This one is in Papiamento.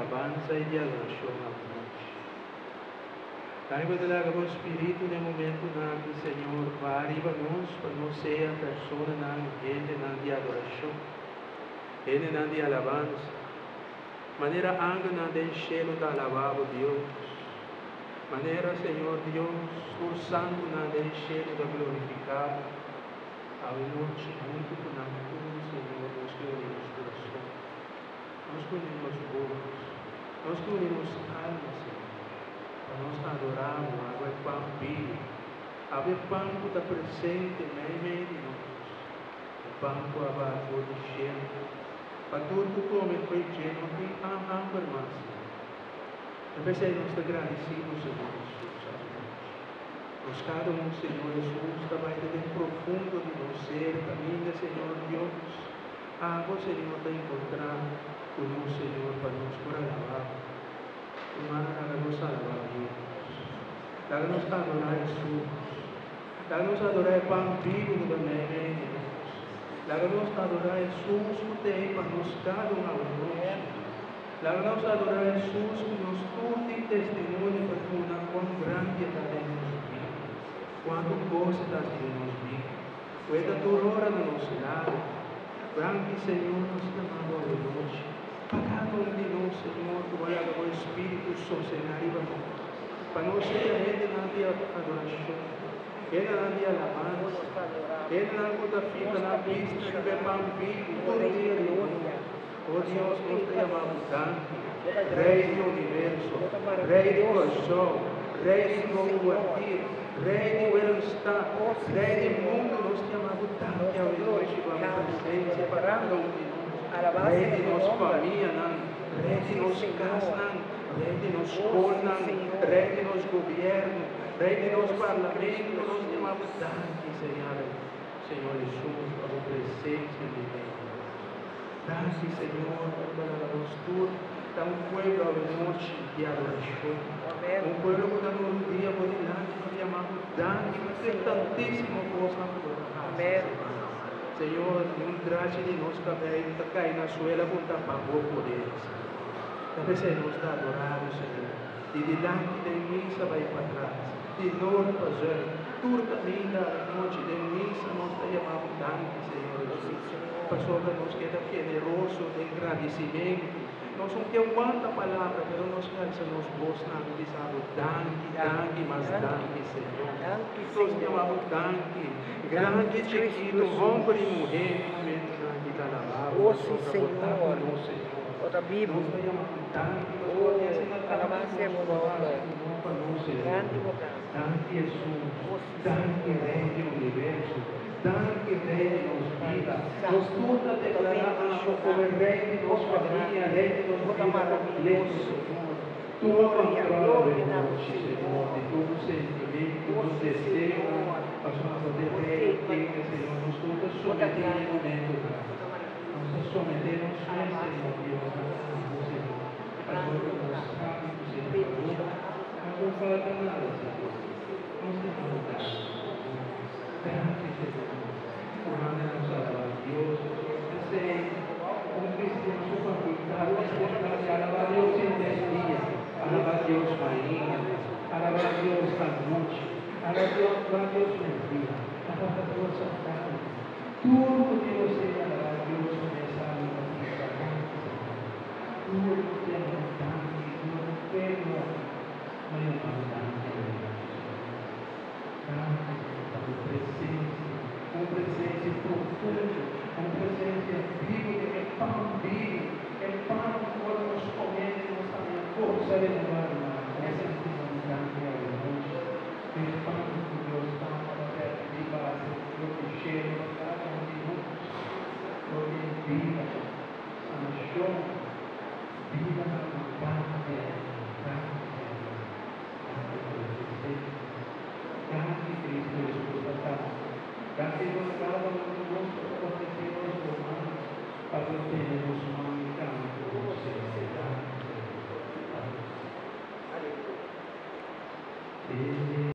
alabansa i di adorashon awe nochi. Tambe bo ta laga bo Spiritu den momentunan aki, Señor, baha riba nos pa nos sea personanan, hendenan di adorashon, hendenan di alabansa, manera angelnan den shelu ta alabá bo, Dios, manera, Señor Dios, tur santunan den shelu ta glorifiká bo. Awe nochi, huntu ku nan tur, Señor, nos ke uni nos kurason, nos ke uni nos bos, nos ke uni nos alma, Señor, pa nos adorá Bo, abo e pan bibu, abo e pan ku ta presente meimei di nos, e pan ku a baha for di shelu, pa tur ku kome fo'i dje no tin hamber mas, Señor. Ta p'esei nos ta gradisí Bo, Señor Hesus, awe nochi. Nos kada un, Señor Hesus, ta bai ta den profundo di nos ser kaminda, Señor Dios. Abo, Señor, ta enkontrá ku nos, Señor, pa nos por alabá Bo. Hermano, laga nos alabá Dios. Laga nos adorá Hesus. Laga nos adorá e pan bibu ku ta meimei di nos. Laga nos adorá Hesus ku t'ei pa nos kada un awe nochi. Laga nos adorá Hesus ku nos tur tin testimonio pa duna kuan grandi e ta den nos bida, kuantu kos e ta hasi den nos bida, ku e ta tur ora na nos lado. Danki Señor, nos yama bo awenochi pa kada un di nos, Señor, ku bo a laga bo Espíritu sosegá riba nos, pa nos sea hendenan di adorashon, hendenan di alabansa, hendenan ku ta fita nan bista riba e pan bibu tur dia di nos. O Dios, nos ta yama bo danki, Rei di universo, Rei di Kòrsou, Rei di Kouwartier, Rei di Willemstad, Rei di mundu, nos ta yama bo danki awe nochi pa bo presensia pa kada un di nos, Rei di nos famianan, Rei di nos kasnan, Rei di nos skolnan, Rei di nos gobièrnu, Rei di nos parlamento, nos ta yama bo danki, Señor. Señor Hesus, pa bo presencia den medio di nos. Danki, Señor, pa bo ta laga nos tur ta un pueblo awenochi di adoracion. Un pueblo cu ta nos rudia bo dilanti pa yama bo danki pa tur e tantisimo cosnan cu bo ta haci, Señor. Señor, ni un drachi di nos cabei no ta cai na suela cu ta pa bo poder, Señor. Ta p'esei nos ta adora bo, Señor, di dilanti den misa bai patras, di nort pa zuid, tur kaminda anochi den misa nos ta yama bo danki, Señor Hesus, pasobra nos ke ta generoso den gradisimentu. Nos no ke wanta palabra, pero nos ke alsa nos bosnan i bisa bo danki, danki, mas danki, Señor. Nos yama bo danki, grandi, chikitu, homber i muhé, e momentunan aki ta alabá bo, pasobra bo ta ku nos, Señor. Nos ta yama bo danki, pasobra bo tin asina tantu kos ku bo hasi ku no pa nos, Señor. Danki Hesus, danki Rei di universo, danki Rei di nos bida. Nos tur ta deklará abo komo e Rei di nos famia, Rei di nos bida kompleto, Señor. Tuma kontrol awe nochi, Señor, di tur nos sentimentu, nos deseonan, pasobra abo ta e Rei kende, Señor, nos tur ta sometí den e momentunan aki. Nos ta someté nos mes, Señor Dios, na abo, Señor, pasobra nos sabi ku si ta bo, Nos no falta nada, Señor. Nos ta abundá. Danki, Señor. Ku hende nos alabá Dios, pasobra p'esei un cristian su facultad mester ta di alabá Dios henter dia, alabá Dios mainta, alabá Dios anochi, alabá Dios merdia, alabá Dios atardi. Tur ku Dios ei alabá Dios ku mesa lo bisa, Danki, Señor. Tur ku tin abundanti, tur ku pueblo aki no yama abundanti a Dios, Señor. Danki, Señor, pa bo presencia, un presencia profundo, un presencia bibu den e pan bibu, e pan ku ora nos come nos ta haña forsa renobá, ruman. Esei nos ta yama abundanti awe nochi. E pan ku Dios Tata ta permití base loke shelu pa kada un di nos, loke bida. Sanashon, bida abundante, danki Señor, danki pa bo presencia, danki Cristo Jesus pa ta, danki nos cada un di nos pa protehe nos ruman, pa bo tene nos man i cana cu nos Señor, danki Señor, aleluya.